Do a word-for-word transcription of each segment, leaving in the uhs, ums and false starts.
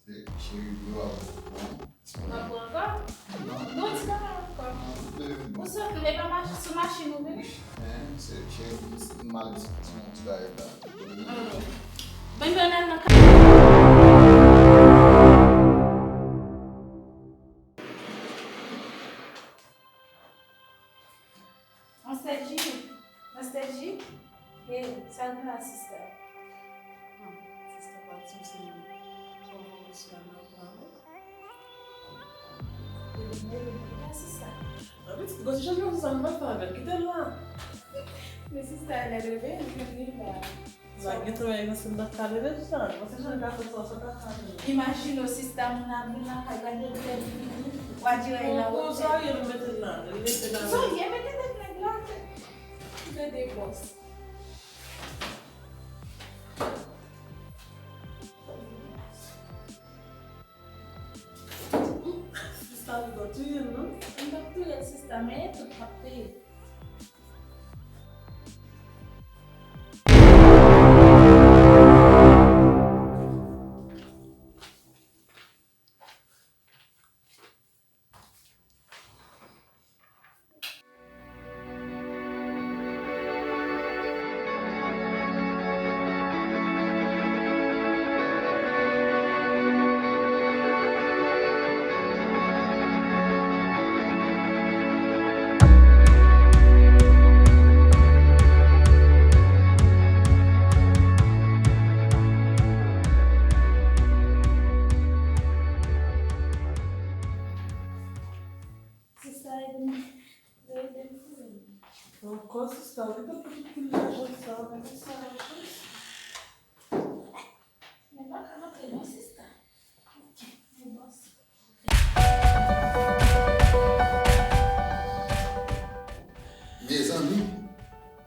Se cheri, bro, a bon. W ap pran ankò? Non. Bon, ti bagay ankò. Non, bebe, bon. Ou sot, e pa mach-, sou machin ou vini? Hein, se cheri, m al ti, ti, ti bagay la. Ah. Bon, bon, nan, nan. Anstèji, Anstèji, e sa gen la sista? Hmm, sista pati, se konvokasyon nan travay. E li, e li, e li, sista. An pitit, gwo ti chanjman sista, nou pa fè avè l, kite l la. Men sista, lè bebe, li vin la. Sa gen travay nan sèn nan kale deja. Mwen se jan gason sa, sa ta kale. Imajine w, sista, moun ap vin lakay, gade tèt li, w a dire l nan otèl. Pou zarye nou mete l la, li rete la. Zarye mete tèt nèg la. Gade bòs. Sista, nou t ap touye l, non? M t ap touye l, sista, men e tout k ap peye. Sista, ede m, ede m touye l. Ankò, sista, ou te fè tout pil lajan sa, men sista, men pa ka rantre non, sista. Ok, men bòs. Mezanmi,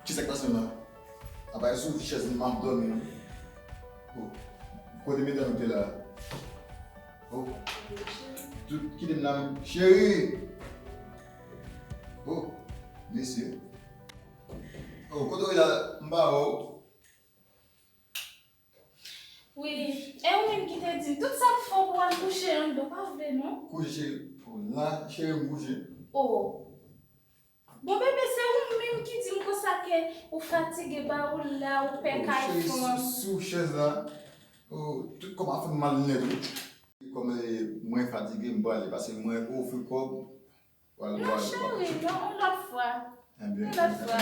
kisa k pase la? Apa e sou chèz m ap dòmi non. Oh, kote medam yo te la? Oh. Tout kite m la menm. Cheri! Oh, mesye. Oh, kote w ye la? M pa wè w. Wi, e ou menm ki te di m tout sa m fè w pou w al kouche anndan, w pa vle non. Kouche, cheri. Oh, la, cheri, m kouche. Oh. Bon, bebe, se ou menm ki di m konsa ke ou fatige, ba ou la, ou pè kay fanm. Cheri, sou, sou chèz la, oh, tout kò m ap fè m mal nèt, wi. Kòm, eh, mwen fatige, m prale, paske mwen ofri kòb, w al, w al, w al. Non, cheri, non, yon lòt fwa. Yon lòt fwa.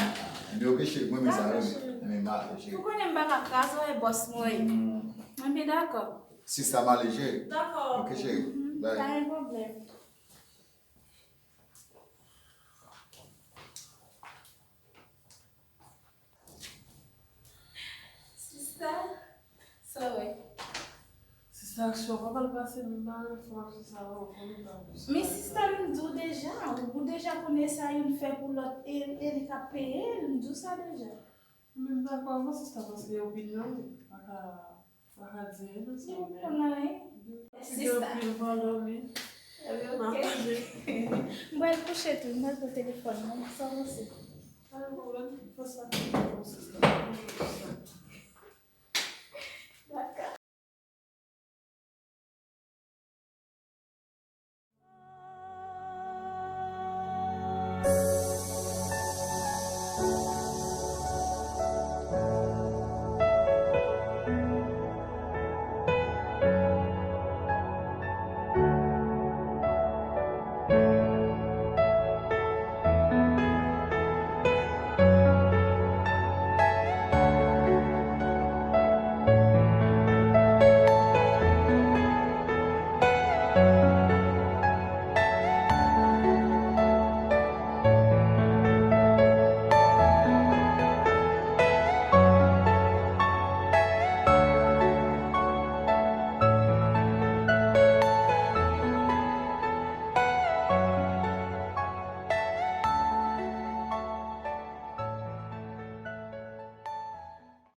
Ebyen, ok, cheri, mwen, men sa, wi. Dakò, cheri. Ebyen, m ale, cheri. Ou konnen m pa ka kraze w, e bòs mwen ye. Ebyen, dakò. Sista, m ale, cheri. Dakò. Ok, cheri. Bye. Pa gen pwoblèm. Sista, sa w wè? Sista, aksyon pa mal pase, men m pa renmen fè aksyon sa yo, fò nou pa plis. Men sista, m di w deja, ou deja konnen sa youn fè pou lòt, e, e li k ap peye l, m di w sa deja. Men m dakò avè w, sista, paske opinyon li pa ka, pa ka di anyen nan sa, men li gen anpil valè, wi. Ebyen, ok. M pral kouche tou, m pral pran telefòn nan, sa w panse? Pa gen pwoblèm, fè sa ki bon, sista. Dakò.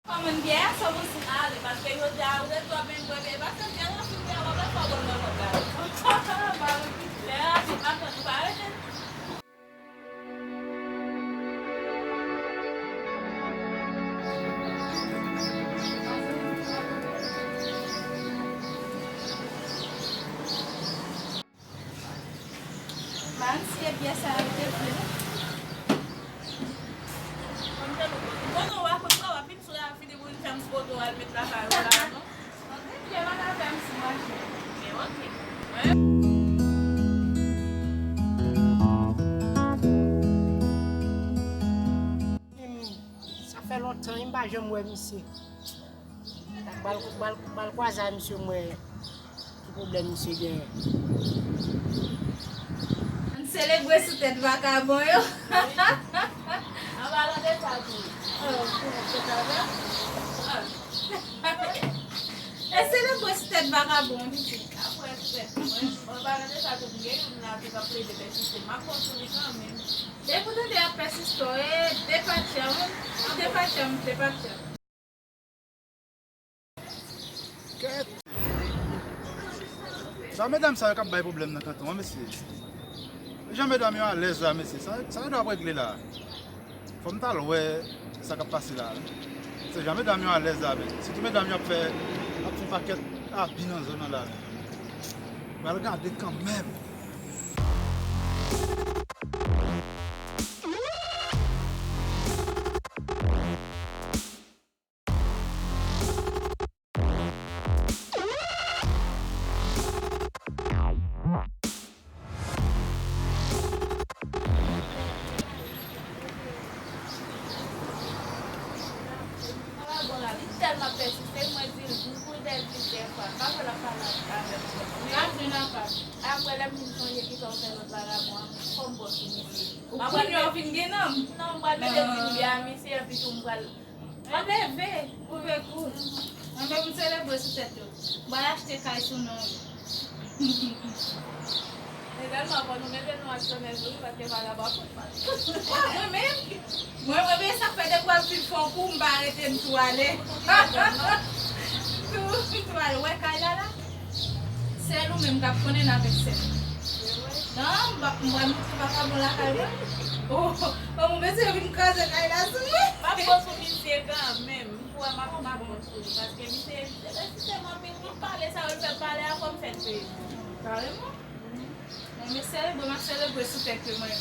Kòman byè a, sa w panse? Ale, paske jodi a ou ret w ap vin bwè byè, paske byè w ap fin byè, w ap fè kòb nan kòb la. Lè a, atann, ou pa rete. Pyès sa yo te vle. Konnen w a konn sa w ap vin sou la fini pou vin fè m foto al met lakay ou la, non? Antre byen, pa ka fè m sou mwache. Men oke. Sa fè lontan wi m pa janm wè misye. Bal, bal, bal kwaze a misye m wè ki pwoblèm misye genyen. Ann selebre sou tèt vakabon yo. An palan de sa tou. Oh, pou mwen se sa vre? E selebre sou tèt vakabon, pitit. Apre sou tèt mwen. An palan de sa tou, m gen youn la tou k ap plede pèsiste. M ap konn sou li kanmenm. Depi w tande y ap pèsiste, e depatcha, wi. Depatcha, depatcha. Kèt! Sa medam sa yo k ap bay pwoblèm nan kanton an, mesye. Jan medam yo alèz la, mesye. Sa, sa yo dwe ap regle la. Fò m t al wè sa k ap pase la. Se jan medam yo alèz la, men. Sitou medam yo ap fè, ap fè yon pakèt abi nan zòn nan la, men. Pral gade kanmenm. Li tèlman pèsiste, mwen di l, m kouri dèyè l plizyè fwa. M pa kwè l ap pale avè m. Apre, lè m vin sonje kisa w fè lòt vagabon an, fò m bò sou misye. Ou kounye a w vin gen nanm? Non, m pral mete vin byen a misye, epi tou m pral Mwen leve, koupe kou. Mwen menm m selebre sou tèt yo. M pral achte kay sou non yo. Legalman, fò nou mete nou aksyonè tou wi, paske vagabon ap fout mal. Mwen menm, mwen, mwen, men sa k fè depi w ap vin fè yon kou, m pa rete, m tou ale. Tou, m tou ale. Wè kay la la? Sèl ou menm k ap konnen avèk sèl. Non, m pa, m pral montre vakabon lakay mwen. Oh, oh, mwen bezwen vin kraze kay la sou mwen. M ap bon sou misye kanmenm. M kwè m ap, m ap bon sou li. Paske misye, se, se, se tèlman anpil, tout pale sa yo l fè pale a, fò m fè l peye. Kareman. Mwen, men selebre, m ap selebre sou tèt yo mwen.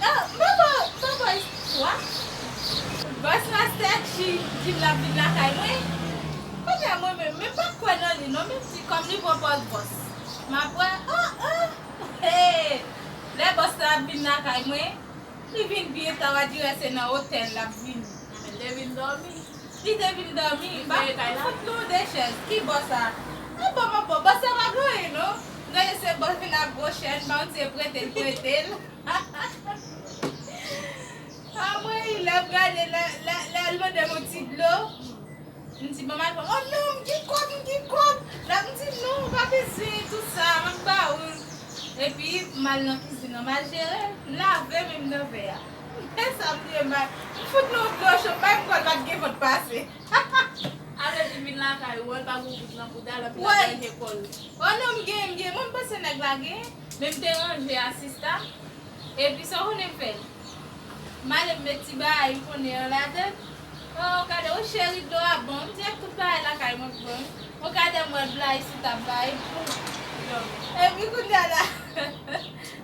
Ah, m pa ba, m pa ba istwa. Bòs Master G di m l ap vin lakay mwen. Kounye a mwen menm, men m pa kwè nan li non, men m di kòm li pran pòz bòs. M ap wè, oh, oh, hey. Lè bòs la ap vin lakay mwen, li vin byen ta, w a dirè se nan otèl l ap vini. Men li te vin dòmi. Li te vin dòmi, m pa fout nou de chèz. Ki bòs sa? E bon, bon, bon, bòs sa pa gen anyen non. M gade se bòs vin ak gwo chèn, ba yon ti prete l, prete l. Anmwey, lè m gade, lè, lè, lè l mande m yon ti dlo, m di, "Ban m al pran." "Oh non, m gen kòb, m gen kòb." Lè m di, "Non, ou pa bezwen tout sa, m ap ba ou." Epi, m al nan kizin nan, m al jere, m lave menm nan vè a. Men sa m di, m bay, m fout nou dlo cho, m bay m kòl, pa t gen vant pase. Apre li vin lakay ou, wè l pa gen bout nan bouda l, anpi l ap ranje kò l. Oh non, m gen, m gen, mwen m panse nèg la gen, men m te ranje a sista. Epi sa w konnen m fè? M ale m met ti bagay m konnen an ladan. Oh, gade, oh, cheri, dlo a bon. M di, ak tout bagay lakay mwen k bon. Oh, gade m wè blag sou tab la, e pou. Epi kounye a la,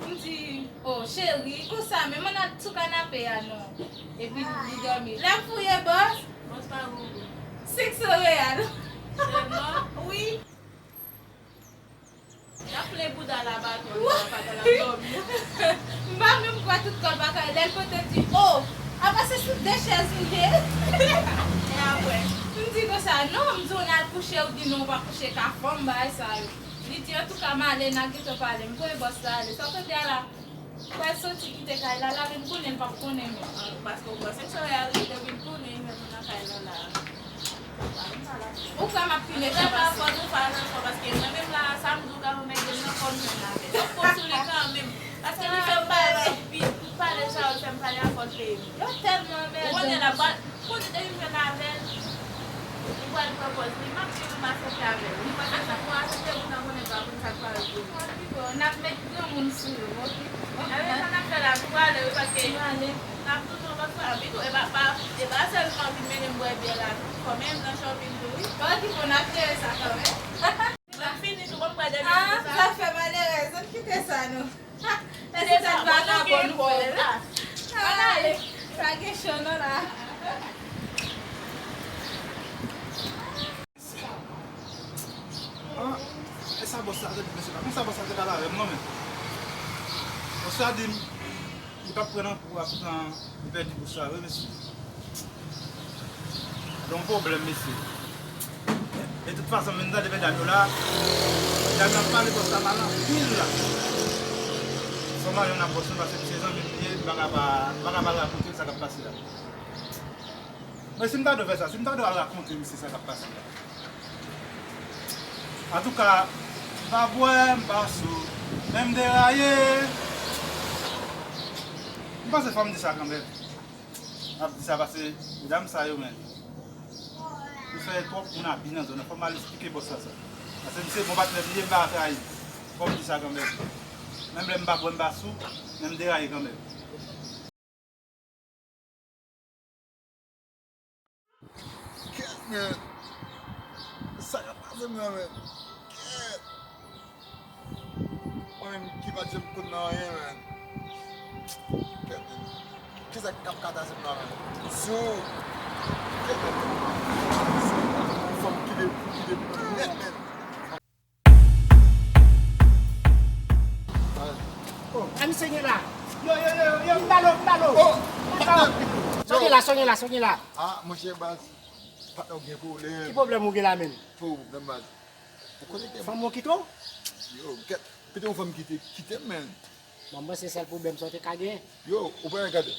m di, oh, cheri, konsa, men m ann al sou kanape a, non. Epi li dòmi. Lè m fouye bòs, bòs pa gogo. Senk san real. Sèlman? Wi. L ap plen bouda l a baton, li pa pandan l ap dòmi. M pa menm kwè tout kò l pa kare. Lè l pote, l di, "Oh, apa se sou de chèz m ye?" E apre? M di konsa, "Non," m di, "Ou n al kouche," ou di, "Non, ou pa kouche, ka fanm, bagay sa yo." Li di, "Antouka, m ale, n a gentan pale." M voye bòs la ale. Sa w tande a la? Pral soti kite kay la, la vin konnen l p ap konnen menm. Ah, paske w pran senk san real, li te vin konnen, li jwenn ou nan kay la la. Ou kwè m ap pile chan pase? Fò nou fè atansyon, paske mwen menm la, sa m di w ka yon nèg gen nan fò m jwenn avè l. Fò m sou li kanmenm. Paske li fè m pale, pi tout pale sa yo, l fè m pale a fò l peye m. Yo tèlman anmèdan. Ou konnen l ap bat. Kote te vin jwenn avè l, li pral pran pòz li. M ap di nou m aksepte avè l. Li panse se pou aksepte moun nan konnen pa konn sa k parèt pou li. N ap met granmoun sou yo, oke? Avè sa n ap fè la, nou prale, wi, paske n ap tounen yon lòt fwa. Epi tou, e pa, pa, e pa sèlman vin mennen m bwè byè la, tou. Fò mennen m nan shopping tou, wi. Oke, bon, n ap jere sa kanmenm. N ap fini tou, bon, m pral dènye. Ah, zafè malerèz, ann kite sa, non. E se sa Bon nouvèl. Ann ale. Pa gen chan non la. Ah, e sa bòs la te di, mesye, pa konn sa bòs la te pale avè m non, men. Bòs la di m, li p ap pran nan kou, ap pran, li pèdi bòs la, wi, mesye. Gen yon pwoblèm, mesye. De tout fason, menm tande medam yo la, medam yo ap pale bòs la mal anpil la. Fò m al jwenn ak bòs la, paske se zanmi m li ye, m pa ka pa, m pa ka pa al rakonte l sa k ap pase la. Men si m ta dwe fè sa, si m ta dwe al rakonte misye sa k ap pase la. Antouka, m pa bwè, m pa sou, men m deraye. M panse fò m di sa kanmenm. M ap di sa paske medam sa yo, men, yo fè twòp moun abi nan zòn nan. Fò m al eksplike bòs la sa. Paske misye bon patnè m ye, m pa ka trayi. Fò m di sa kanmenm. Menm lè m pa bwè, m pa sou, men m deraye kanmenm. Kèt, men. Sa k ap pase m nan, men? Kèt. Mwen menm ki pa t janm konn nan anyen, men. Kèt, men. Kisa k ap katase m nan, men? Sou. Kèt, men. Sou. Yon fanm ki de, ki de nèt, men. Oh, a misye gen la. Yo, yo, yo, yo, m balo, m balo. Oh, m balo. Patnè. Sa w gen la, sa w gen la, sa w gen la. Ah, monchè, baz, patnè, w gen pwoblèm. Ki pwoblèm ou gen la menm? Pwoblèm, baz. Ou konekte m. Fanm ou kite w? Yo, kèt, kite yon fanm kite, kite m, men. Bon, mwen se sèl pwoblèm sa w te ka gen. Yo, ou pa gade.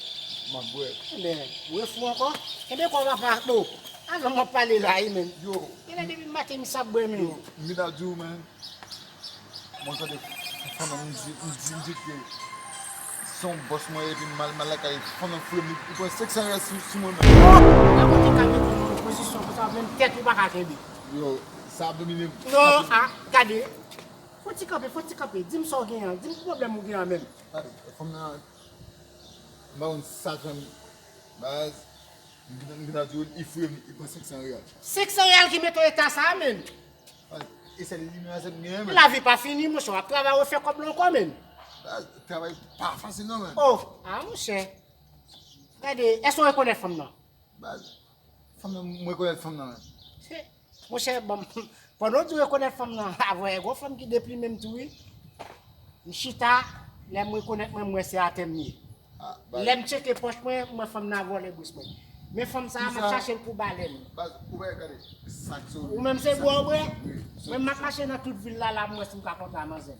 M ap bwè. Ebyen, ou refou ankò? Ebyen, kòman papa, bon, avan m ap pale la, wi, men. Yo. Genlè depi maten, misye ap bwè, men. Yo, m vin ap di w, men. Mwen tande fanm nan, m di, m di, m di ke se yon bòs mwen, epi m al, m al lakay fanm nan foure m, li pran senk san rèl sou, sou mwen menm. Oh! Nan kote ka mete nou nan pozisyon konsa, menm tèt ou pa ka kenbe. Yo, sa ap domine m. Non, ah, gade. Fò ti kanpe, fò ti kanpe. Di m sa w gen an, di m ki pwoblèm ou gen an menm. Ay, fanm nan, m pa konn sa fè m, baz, m gen, m gen di w, li foure m, li pran senk san rèl. Senk san rèl ki mete w eta sa a, menm? Ay, e sèl li menm, sèl m genyen, men. Lavi pa fini, monchè, w ap travay, w fè kòb la ankò, menm. Baz, travay pa fasil non, menm. Oh, ah, monchè. Gade, èske w rekonèt fanm nan? Baz, fanm nan, m rekonèt fanm nan, menm. Monchè, bon, pandan w di w rekonèt fanm nan, avè, gwo fanm ki deplime m tou, wi. M chita, lè m rekonèt mwen, m wè se atè m ye. Ah, baz. Lè m tcheke pòch mwen, m wè fanm nan vòlè bous mwen. Men fanm sa a, m ap chache l pou balèn. Baz, ou wè, gade, sa k sou ou menm se bwè w bwè? Wi, mwen, m ap mache nan tout vil la, la, m wè si m ka kontre a manzè.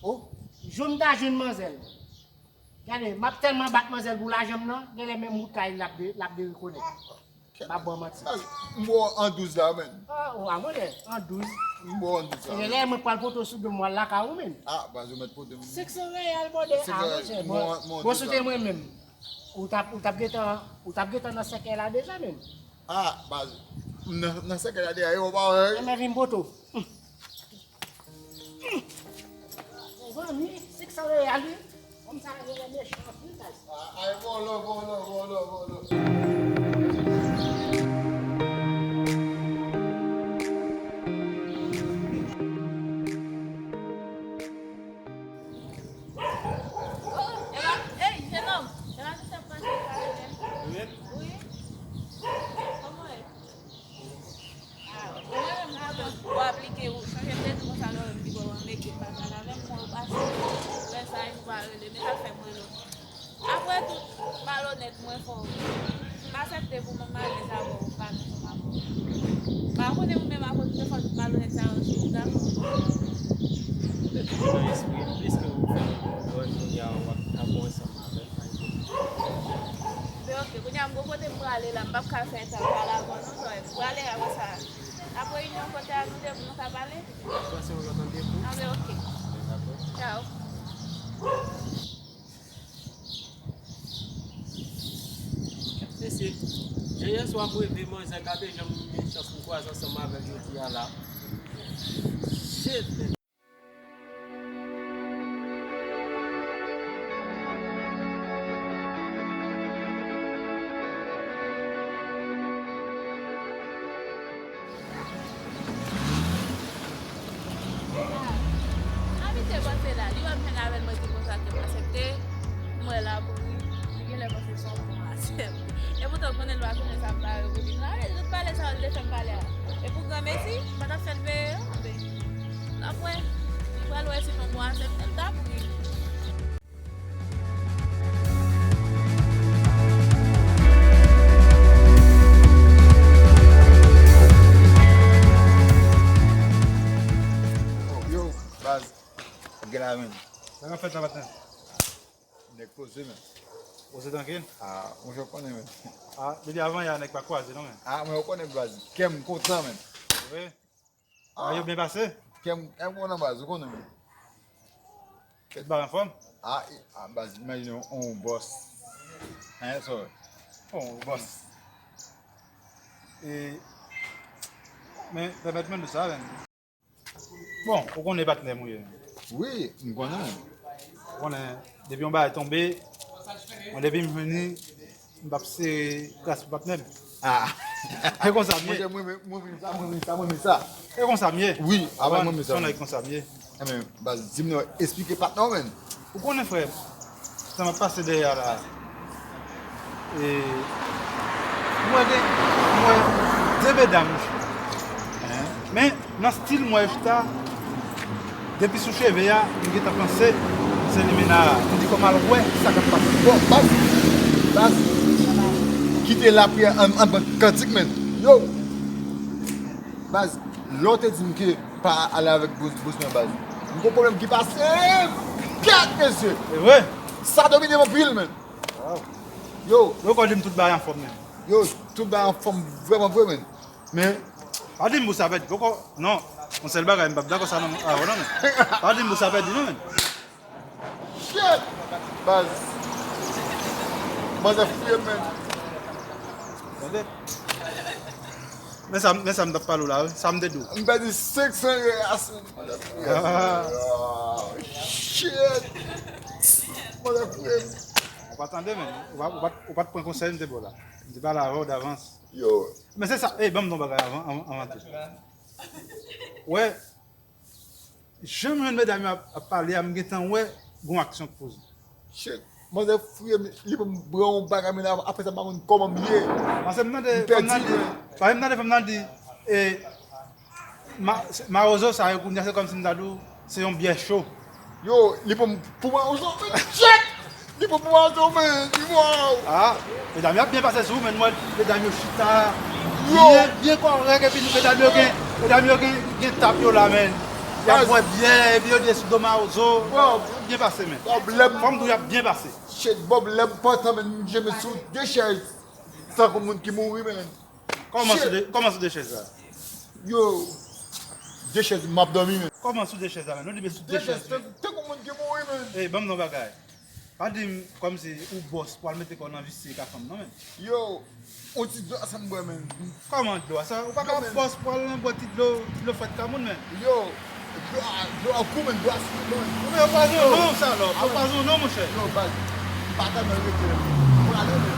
Oh. Jou m ta jwenn manzè. Gade, m ap tèlman bat manzè pou lajan m nan, genlè menm wout kay l ap de, l ap derekonèt. M ap ba w manti. Baz, m ba w an douz la, menm. Ah, ou a mwen lè, an douz. M ba w an douz la, menm. Genlè mwen pral pote w sou do m, m al lakay ou, menm. Ah, baz, ou mèt pote m. Senk san reyal, bòdè. Ah, monchè, bon, bon, si w te mwen menm, ou t ap, ou t ap gentan, ou t ap gentan nan sèkèy la deja, menm. Ah, baz, m nan, nan sèkèy la deja, yo, pa wè. Enben, vin pote w. Zanmi, senk san reyal, wi. Fanm sa a genlè mechan anpil, baz. Ay, vòlò, vòlò, vòlò, vòlò. Oh, e pa, ey, jenòm, e pa misye ap mache kare menm? Wi. Wi. Kòman e? Ah, mwen menm, mwen menm, w aplike, ou chanje m te di konsa lè w wè m pi bò, w meke m pa pale avè m, mwen ou pase, lè sa a, ou pa rele, men sa fè m rele w. Apre tou, malonèt mwen fè w. M aksepte pou mwen m alèz avè w, m pa nan chanm avè w. M pa konnen ou menm akoz de fwa tout malonèt sa yo sou ou dakò. Petèt li nan espri l, piske ou fè l wè kounye a w ap, ap ansanm avè l, pa egzanp. Men oke, kounye a m gon kote m prale la, m p ap ka fè tan pale avè w non, frè m. M prale apre sa. Apre inyon kote a nou de pou nou ka pale. Pase yon lòt randevou. Anben, oke. Dakò. Tchao. Mesye, jan yè swa m reve manzè, gade jan m gen chans m kwaze ansanm avè l jodi a la. Shit, man. Ah, abitye panse la, li wè m fèk avè l, mwen di konsa ke m aksepte. Mwen la pou ri, li genlè panse se yon bon asèm. Epoutan, konnen l pa konnen sa m pare pou li. Nan, tout pale sa yo, l te fè m pale a. E pou granmesi, m pa t ap fè l peye, non, men n ap wè. Li pral wè si m yon bon asèm, men m t ap ri. Yo, baz, gen la menm. Sa k ap fèt la, patnè? Nèg poze, men. Poze trankil? Ah, monchè, w konnen, men. Ah, depi avan yè a, nèg pa kwaze, non, men. Ah, men w konnen, baz. Kè m kontan, men. Wi. Ah, yo byen pase? Kè m, kè m kontan, baz, ou konnen, men. Tout bagay anfòm? Ah, e, ah, baz, imajine yon, yon bòs. Hein, sir? Yon bòs. E, men, pèmèt mwen di sa, men. Bon, ou konnen patnè m ou ye. Wi, m konnen. Ou konnen, depi yon bagay tonbe, mwen depi m vini, m p ap sere kras pou patnè m. Ah. E konsa m ye. Monchè, mwen, mwen, mwen renmen sa, mwen renmen sa, mwen renmen sa. E konsa m ye. Wi, avè mwen renmen sa. Son nèg konsa m ye. Enben, baz, di m non, esplike patnè w, menn. Ou konnen, frè m, sa m ap pase dèyè a la. E, m wè gen, m wè de medam, monchè. Men, nan stil m wè yo chita, depi sou cheve a, m gentan panse se limena a. M di fò m al wè sa k ap pase. Bon, baz, baz, kite lapriyè an, an ban kantik, menn. Yo! Baz, lè w te di m ke pa ale avèk bous, bous mwen, baz. M gon pwoblèm ki pase m. Kèt, mesye! E vre? Sa domine m anpil, menn. Yo. Yo, kò di m tout bagay anfòm, menn. Yo, tout bagay anfòm vrèman vre, menn. Men. Pa di m pou sa pèdi. Poko, non. Yon sèl bagay, m p ap dakò sa non, avè w non, menn. Pa di m pou sa pèdi, non, menn. Shit! Baz. Manzè fouye m, menn. Tande? Men sa, men sa m t ap pale w la, wi. Sa m te di w. M pèdi senk san reais, menn. Manzè fouye m. Ah. Ah, shit! Manzè fouye m. Ou pa tande, menn. Ou pa, ou pa, ou pa t pran konsèy m te ba w la. M te pale avè w davans. Yo. Men se sa. Ey, ban m di w yon bagay avan, avan, avan tou. Wè, jan m jwenn medam yo ap, ap pale a, m gentan wè gon aksyon k poze. Shit. Manzè fouye m, li ban m bran yon bagay, men apre sa, m pa konn kòman m ye. Paske m tande fanm nan di, paske m tande fanm nan di, e, ma-, mawozo sa yo kounye a, se kòmsi m ta di w, se yon byè cho. Yo, li pran m pou mawozo, men shit! Li pran m pou mawozo, men, li, waw! Ah, medam yo ap byen pase sou ou, men m wè medam yo chita byen, byen kòrèk, epi medam yo gen, medam yo gen, gen tap yo la, men. Y ap bwè byè, epi yo desi do mawozo. Bro. Y ap byen pase, men. Bro, lè m, fò m di w, y ap byen pase. Shit, Bob, lè m pantan, men, m jembe sou de chèz. Tankou moun ki mouri, men. Kòman sou de, kòman sou de chèz la? Yo, de chèz, m ap dòmi, men. Kòman sou de chèz la, men? Nou di men sou de chèz, men. Tankou moun ki mouri, men. Ey, ban m di w yon bagay. Pa di m kòmsi ou bòs pou al mete kò w nan visye ka fanm, non, men. Yo, yon ti dlo a sa m bwè, men. Kòman dlo a sa? Ou pa ka bòs pou al nan bwè ti dlo, ti dlo frèt ka moun, men. Yo, dlo a, dlo a gou, men, dlo a sou, men. Ou pwazonnen w non, salòp. Ou pwazonnen w non, monchè. Yo, baz. M pa tèlman rete, men. M prale, men.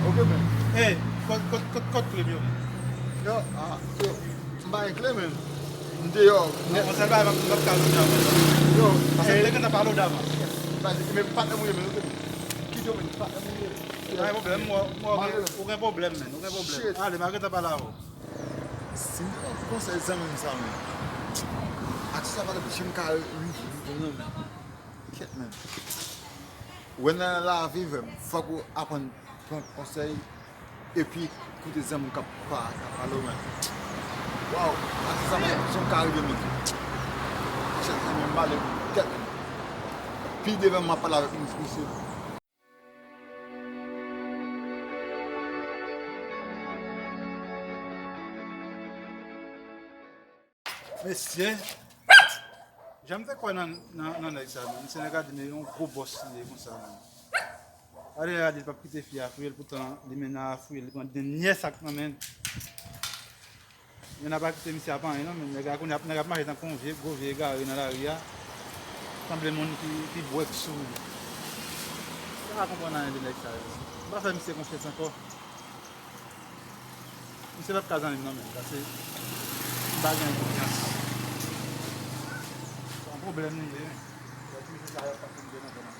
Oke, men. Ey, kot, kot, kot, kot kle m yo, men? Yo, ah, yo. M pa gen kle, men. M deyò. Yon sèl bagay, m ap, m ap ka di w, men. Yo, paske m te gentan pale w davans. Baz, men patnè m ou ye, men, oke, men. Kite w, men, patnè m ou ye. Pa gen pwoblèm, m wè, m wè, ou gen pwoblèm, men. Ou gen pwoblèm. Shit. Ale, m a gentan pale avè w. Si m te pran konsèy zanmi m sa, men. Atis sa pa t ap janm ka rive, non, men. Kèt, men. Wè nan lavi, frè m, fòk ou aprann pran konsèy epi koute zanmi w k ap pa-, k ap pale w, men. Waw, atis sa pa t ap janm ka rive, men. Kèt, men, m ale, kèt, men. Pi devan m ap pale avèk misye. Mesye, jan m te kwè nan, nan, nan nèg sa, men. Misye nèg a di men yon gwo bòs li ye konsa, men. Gade, gade, li p ap kite fi a fouye l, poutan limena a fouye l, li pran dènyè sa k nan men l. Men n a pa kite misye ap anyen non, men nèg la kounye a, nèg ap mache tankou yon vye, gwo vye egare nan lari a. Sanble moun ki, ki bwè k sou. M pa ka konprann anyen de nèg sa yo. M pa fè misye konfyans ankò. Misye p ap ka zanmi m non, men, paske m pa gen konfyans. Se yon pwoblèm li ye, men. Lè ti mesye sa yo ap pase m de nan zòn nan.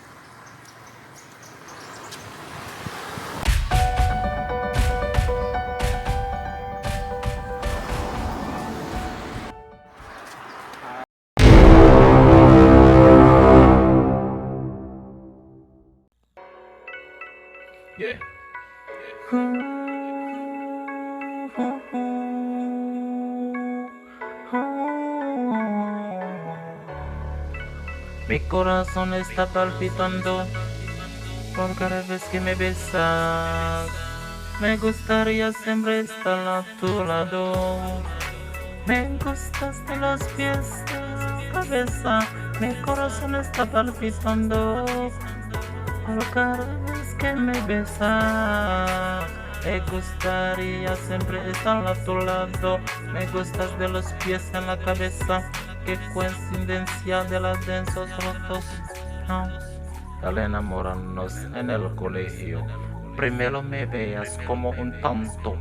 Mi corazón está palpitando por cada vez que me besas. Me gustaría siempre estar a tu lado. Me gustas de los pies a la cabeza. Mi corazón está palpitando por cada vez que me besas. Me gustaría siempre estar a tu lado. Me gustas de los pies a la cabeza. Qué coincidencia de las danzas rotos. No. Al enamorarnos en el colegio. Primero me veías como un tonto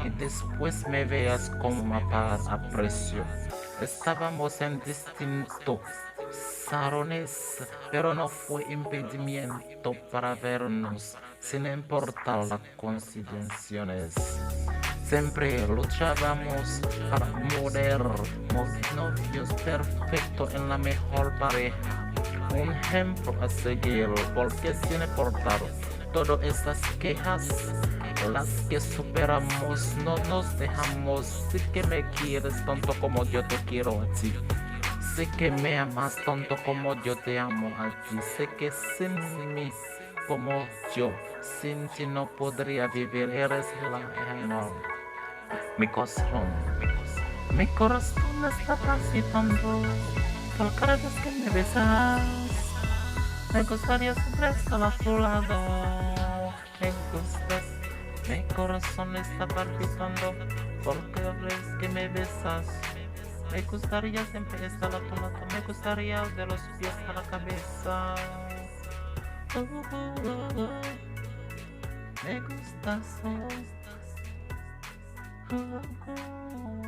y después me veías como una palabra a precio. Estábamos en distintos salones, pero no fue impedimento para vernos, sin importar las coincidencias. Siempre luchábamos para morir, mo- novios perfectos en la mejor pareja. Un ejemplo a seguir, porque sin importar todas esas quejas, las que superamos, no nos dejamos. Sé que me quieres tanto como yo te quiero a ti. Sé que me amas tanto como yo te amo a ti. Sé que sin mí, como yo, sin ti no podría vivir. Eres la reina. Mi corazón, mi corazón está palpitando por cada vez que me besas. Me gustaría siempre estar a tu lado. Me gustas, mi corazón está palpitando por cada vez que me besas. Me gustaría siempre estar a tu lado. Me gustaría de los pies a la cabeza. Uh, uh, uh, uh. Me gustas. Uh, uh.